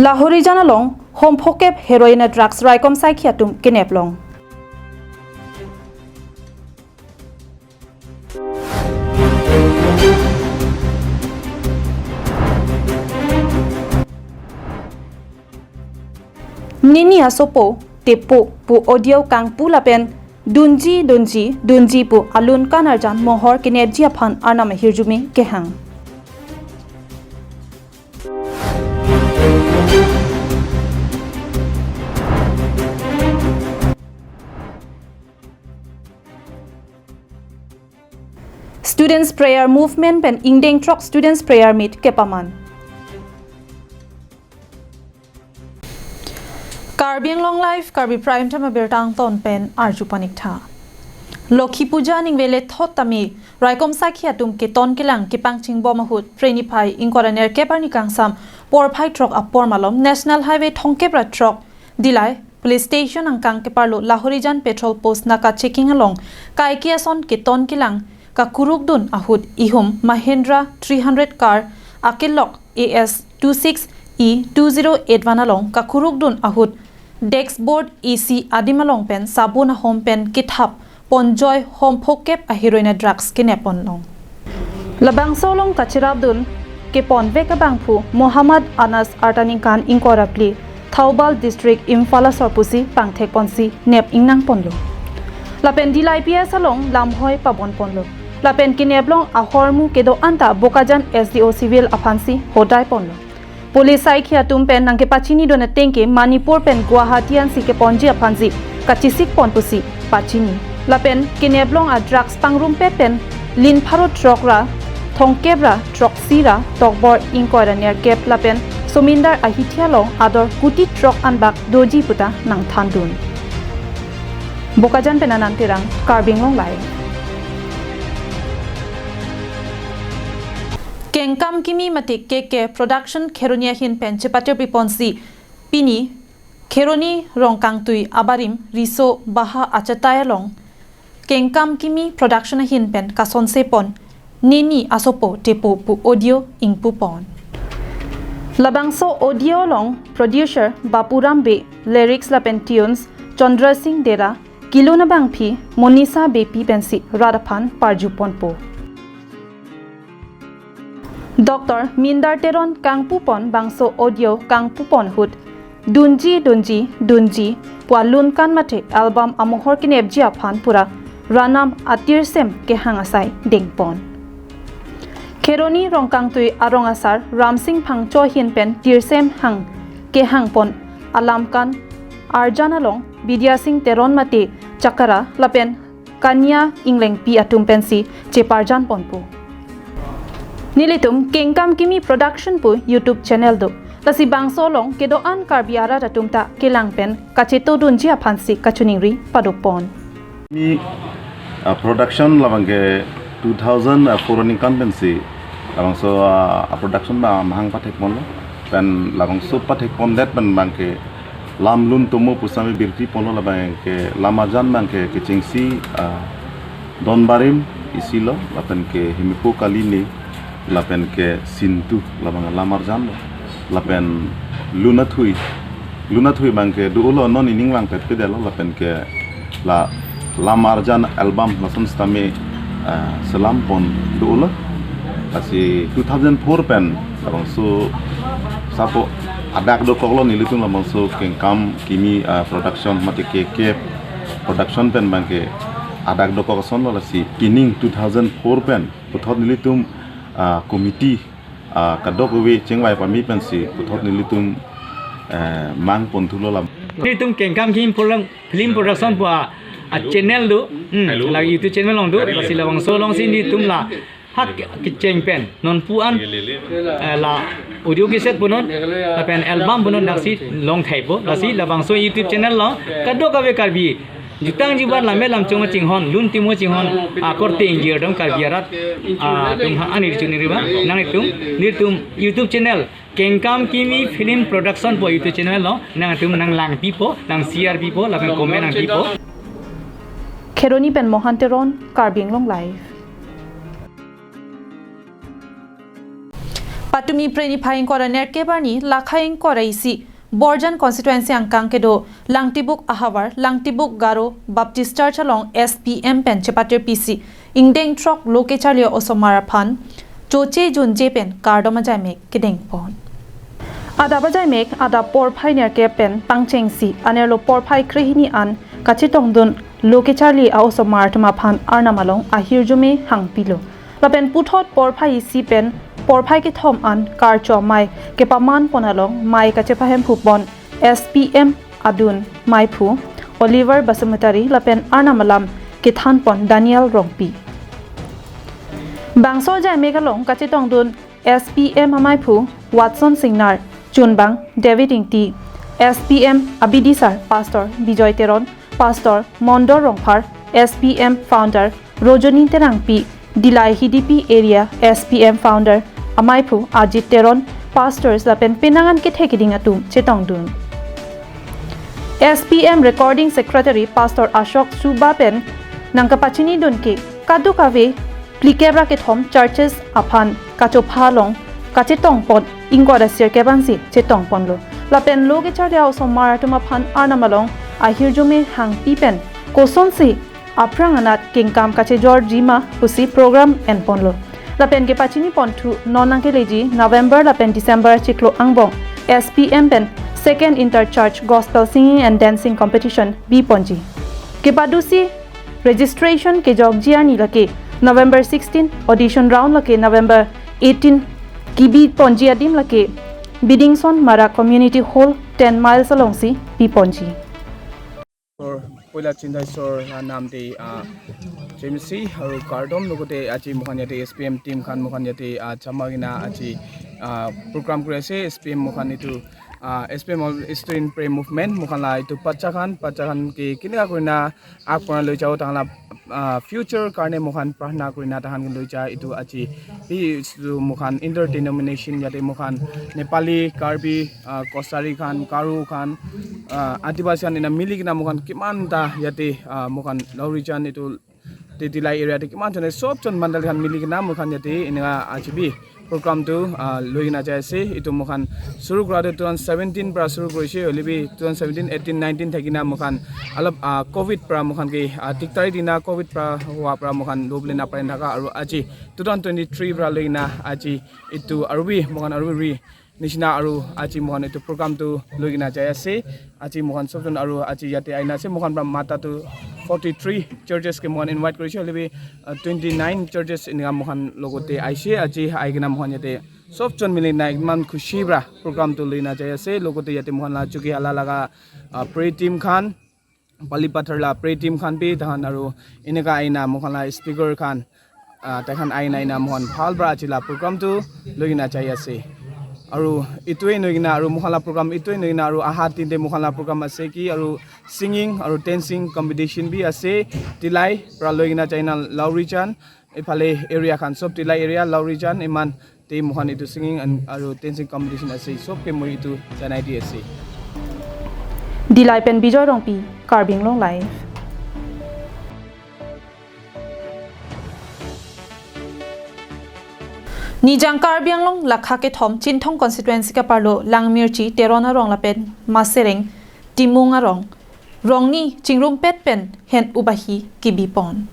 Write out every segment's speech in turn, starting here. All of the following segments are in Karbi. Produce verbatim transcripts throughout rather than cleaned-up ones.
Lahorijan along hom phokep heroin a drugs raikom saikhi atum kenep long. Nini asopo tepo pu audio kangpu lapen dunji dunji dunji pu alun kan arjan mohor kenepji aphan Arnam ahirjume kehang. Students Prayer Movement pen ingdeng throk Students Prayer Meet kepaman. Karbi Anglong Live, Karbi Prime Time abirta angton pen arju paniktha. Lokhi Puja ningve lethot tame raikom saikhi atum keton kelang kepangchingbom ahut Phre niphai ingkoi ra nerkep arni kangsam porphai throk apor malom National Highway thomkep ra throk Dillai Police Station angkang keparlo Lahorijan Patrol Post naka checking along kaike ason keton kelang kakurukdun ahut ihum Mahindra three hundred car akelok A S two six E two zero eight one along kakurukdun ahut dashboard, A C adim along pen sabun ahom pen kethap ponjoi hom phokep a heroin a drugs kenep pon long. Labangso along kacherapdun keponvek abangphu Muhammad Anas, arta ningkan ingkoi ra phli, Thoubal District, Imphal asor pusi pangthek ponsi nep ingnang ponlo. Lapen Dillai P S along lamhoi pabon ponlo. Lapen kenep long ahormu kedo-an ta Bokajan S D O Civil aphansi hodai ponlo. Police saikhi atum pen nangkepachinidun ateng ke Manipur pen Guwahati ansi keponji aphansi kachesik pon pusi pachini. Lapen kenep long a drugs pangrumpet pen lin pharo throk ra thomkep ra throksi ra tokbor ingkoi ra nerkep lapen Somindar ahithi along ador kuti throk anbak doji puta nangthandun. Bokajan pen Anand Terang, Karbi Anglong Live. Kengkam Kimi mate K K Production Kheroni ahin pen chepatyo piponsi pini Kheroni Rongkangtui abarim riso baha achatai along Kengkam Kimi Production ahin pen kasonse pon Nini Asopo Tepo pu audio ingpu pon. Labangso audio along producer Bapuram Bey, lyrics lapen tunes Chandra Singh Dera, kelun abangpi Monisa Beypi pensi rat aphan parju ponpo. Doctor Mindar Teron kangpu pon bangso audio kangpu pon ahut Dunji Dunji Dunji pu alun kan mate album amohor kenepji aphan pura Arnam atirsem kehang asai dengpon. Kheroni Rongkangtui arong asar Ramsing Phangcho ahin pen tirsem hang kehang pon alam kan arjan along Bidya Singh Teron mate Chakara lapen Kania Englengpi atum pensi cheparjan ponpo. Nelitum Kengkam Kimi Production pu YouTube channel do. Lasi bangso along kedo-an Karbi arat atum ta kelang pen kachetodunji aphansi kachiningri padopon. Kimi, ah, production labang ke two thousand four aningkan pensi labangso, ah, ah, production ba mahang pathek ponlo. Pen labangso pathek pondet pen bang ke lam lun tomo pusitame birti ponlo, labang ke lam arjan bang ke kechengsi, ah, Donbarim isi lo, lapen ke Hemipo Kali ne, lapen ke Sintu, labang lam arjan lo, lapen Lunathui, Lunathui bang ke dolo, non ining vangpet pedetlo, lapen ke la lam arjan album lason sitame, ah, selam pon dolo. Lasi two thousand four pen labangso sapo adak dokoklo nelitum labangso Kengkam Kimi, ah, Production mate K K Production pen bang ke adak dokok asonlo, lasi pining two thousand four pen puthot nelitum, ah, committee, ah, kadokave chingvai pame pensi puthot nelitum, eh, mang ponthulo lam. Nelitum Kengkam Kimi Produ-, Film Production pu a, a channel do, hmm, la YouTube channel along do, lasi labangso alongsi nelitum la hak kecheng pen non pu an, eh, la audio cassette punon, lapen album punon daksi long thaipo, lasi labangso YouTube channel along kadokave Karbi jutang jubat lammet lamchong chinghon, lun timo chinghon, akorte ingjir dong Karbi arat, ah, atum ha ani chuniri ba, nanglitum, nelitum YouTube channel Kengkam Kimi Film Production pu YouTube channel along nangtum nanglang pipo, nang share pipo, lapen comment nangpipo. Kheroni pen Mohan Teron, Karbi Anglong Live. Patumi Phre niphai ingkoi ra nerkep arni lakha ingkoi ra isi Borjan constituency angkang kedo Langtibuk ahavar Langtibuk Garo Baptist Church along S P M pen chepatir pisi ingdeng throk lo kecharli osomar aphan choche junje pen kardom ajaimek kedengpon. Adap ajaimek adap porphai nerkep pen pangchengsi anerlo porphai krehini an kachetongdun lo kecharli a-osomar atum aphan Arnam along ahirjume hangpilo. Lapen puthot porphai isi pen porphai kethom an karcho amei kepamanpon along mei kachepahemphupon S P M adun meiphu Oliver Basumatary lapen Arnam alam kethanpon Daniel Rongpi. Bangso ajaimek along kachetongdun S P M ameiphu Watson Singnar, chunbang David Ingti, S P M abidisar Pastor Bijoy Teron, Pastor Mondor Rongphar, S P M founder Rojoni Terangpi, Dillai Hidipi area S P M founder ameiphu Ajit Teron, pastors lapen penang an kethe keding atum chetongdun. S P M recording secretary Pastor Ashok Suba pen nangkapachinidun ke kadokave phlikep ra kethom churches aphan kachopha along kachetongpon ingkoi ra sirkep ansi chetongponlo. Lapen lo kecharli a-osomar atum aphan Arnam along ahirjume hangpi pen kosonsi aphrang anat kengkam kachejorji ma pusi program enponlo. Lapen kepachiniponthu non nangkeleji November lapen December chiklo angbong S P M pen Second Inter Church Gospel Singing and Dancing Competition biponji. Kepadusi registration kejokji arni lake November sixteen, audition round lake November eighteen, kebiponji adim lake Bidingson Mara Community Hall, ten miles alongsi biponji. Or poila chindai sor, ah, namde, ah, James C, aru kardom logote aji mohan yate S P M team khan mohan yate, ah, chama kena aji, ah, program kuri ase S P M mohan itu, ah, S P M all Student Prayer Movement mohan la itu bacha khan, bacha khan ke kineka kurina apkona loi jao tangla, ah, future karne mohan prarthana kurina tahan loi ja itu aji itu mohan interdenomination yate mohan Nepali, Karbi, ah, Kachari khan, Garo khan, ah, Adivasi khan ena mili kena mohan kiman ta yate, ah, mohan Lawrichan itu te Dillai area te kiman jone sob jon mandal khan mili kena mohan yate ena aji bi program tu, ah, loi kena jai ase. Itu mohan suru kura tu two thousand seventeen pra suru kuri ase, hoilebi two thousand seventeen, eighteen, nineteen thakina mohan alap, ah, covid pra mohan ke, ah, tik tari dina covid pra hua pra mohan lobli na paren thaka aru aji two thousand twenty-three pra loi kena aji itu arubi mohan arubi nishina aru aji mohan itu program tu loi kena jai ase. Aji mohan sob jon aru aji yate aina ase mohan pra mata tu forty-three churches ke mohan invite kuri ase, hoilebi, ah, twenty-nine churches ena mohan logote aise aji ai kena mohan yate sob jon mili na iman khushi pra program tu loi kena jai ase. Logote yate mohan la Chokihola laga, ah, prayer team khan, Palipathar la prayer team khan bi tahan aru eneka aina mohan la speaker khan, ah, tahan aina ena mohan bhal pra aji la program tu loi kena jai ase. Aru itu noi kena aru mohan la program itu noi kena aru aha tin te mohan la program ase ki aru singing aru dancing competition bi ase. Dillai pra loi kena jai na Lawrichan, ephale area khan sob Dillai area Lawrichan iman te mohan itu singing and aru dancing competition ase, sob ke moi itu janai di ase. Dillai pen Bijoy Rongpi, Karbi Anglong Live. Nijang Karbi Anglong lakha kethom Chinthong constituency kaparlo Langmirchi Teron arong lapen Masereng Timung arong rongni chingrumpet pen hen ubahi kibipon.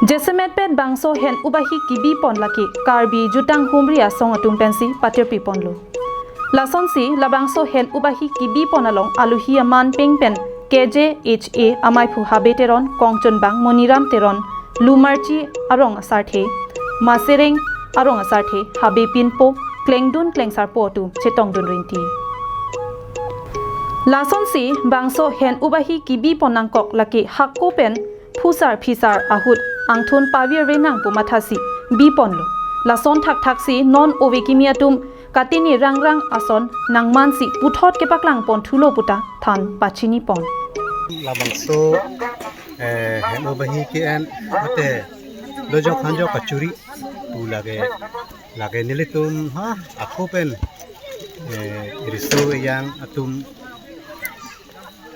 Jasemetpet bangso hen ubahi kibipon lake Karbi Jutang Humri Asong atum pensi patirpiponlo. Lasonsi labangso hen ubahi kibipon along aluhi aman peng pen K J H A ameiphu Habe Teron, kongchunbang Moniram Teron, Lumarchi arong asarthe, Masereng arong asarthe Habe Pinpo, klengdun klengsarpo atum chetongdun rinti. Lasonsi bangso hen ubahi kibipon nangkok lake hako pen phusar phisar ahut angthun pavirve nang pu mathasi biponlo. Lason thakthaksi non ove kimi atum katini rangrang ason nangmansi puthot kepaklangponthulo puta than pachinipon. Labangso, eh, hen ubahi ke-en mate dojok hanjok kachuri tu lake, lake nelitum ha ako pen, eh, riso yang atum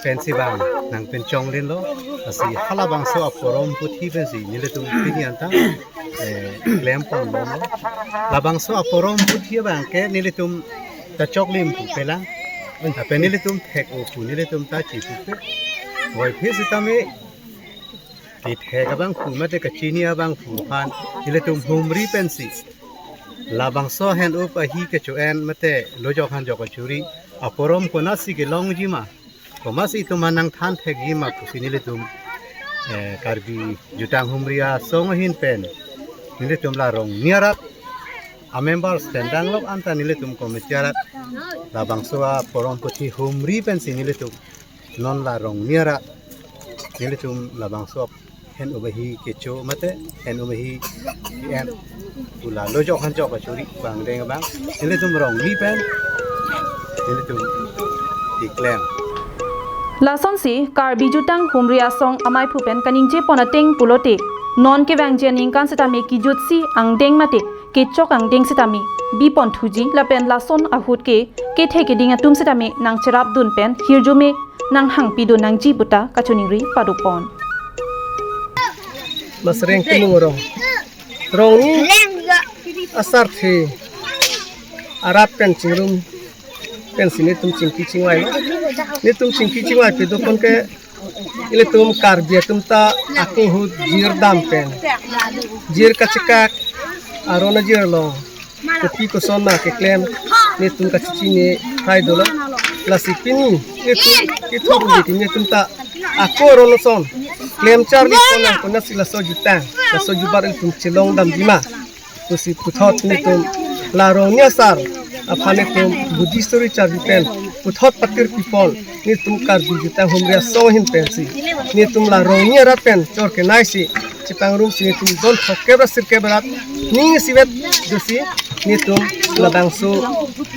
pensi bang nangpinchonglinlo, lasi halabangso aporom puthi pensi nelitum pini anta, eh, klempon bomlo. Labangso aporom puthi abang ke nelitum ta choklim pupe lang, lapen nelitum thek-o pu nelitum ta chipupe. Voiphit sitame kethek abangphu mate kachini abangphu aphan nelitum humri pensi labangso hen-up ahi kecho-en mate lojok hanjok kachuri aporom konatsi kelongji ma, komatsi itum aphan nangthan thekji ma pusi nelitum, eh, Karbi Jutang Humri Asong ahin pen nelitum la Rongni arat amember stand danglok anta nelitum committee arat labangso aporom puthi humri pensi nelitum non la Rongni arat nelitum labangso hen-up ahi kecho mate hen-up ahi ke-en pu la lojok hanjok kachuri abang deng abang nelitum Rongni pen nelitum keklem. Lasonsi Karbi Jutang Humri Asong amaiphu pen kaningjepon ateng pulote, non kevangji aningkan sitame kejutsi angdeng mate kechok angdeng sitame bipon thuji lapen lason ahut ke kethe keding atum sitame nangcherapdun pen hirjume nanghangpidun nangji puta kachiningri padopon. Masreng Timung Rong. Rongni asarthe arat pen chingrum pensi netum chingki chingvailo. Netum chingki chingvai pedopon ke ilitum Karbi atum ta akung ahut jir dam pen, jir kachekak, aron ajir along kopi koson na keklem netum kachechini hai dolo. Lasi pini netum ithur netum ta ako aron ason klem charli pon nang konatsi laso jutang, laso jubat ilitum chelong damji ma pusi puthot netum la Rongni asar aphan netum Buddhist story charli pen puthot patir pipon netum Karbi Jutang Humri Asong ahin pensi netum la Rongni arat pen chor kenaisi chepangrumsi netum jon throkkep ra sirkep arat ning isivet dosi netum labangso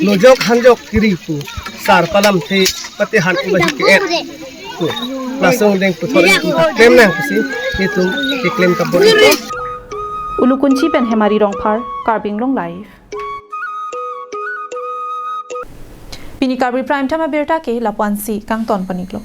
lojok hanjok kiri pu sar palamthe pate hen-up ahi ke-en pu lason deng puthot netum ta klem nang pusi netum keklem kabor. Ulukunchi pen Hemari Rongphar, Karbi Anglong Live. Pini Karbi Prime Time abirta ke lapu-ansi kangton paniklo.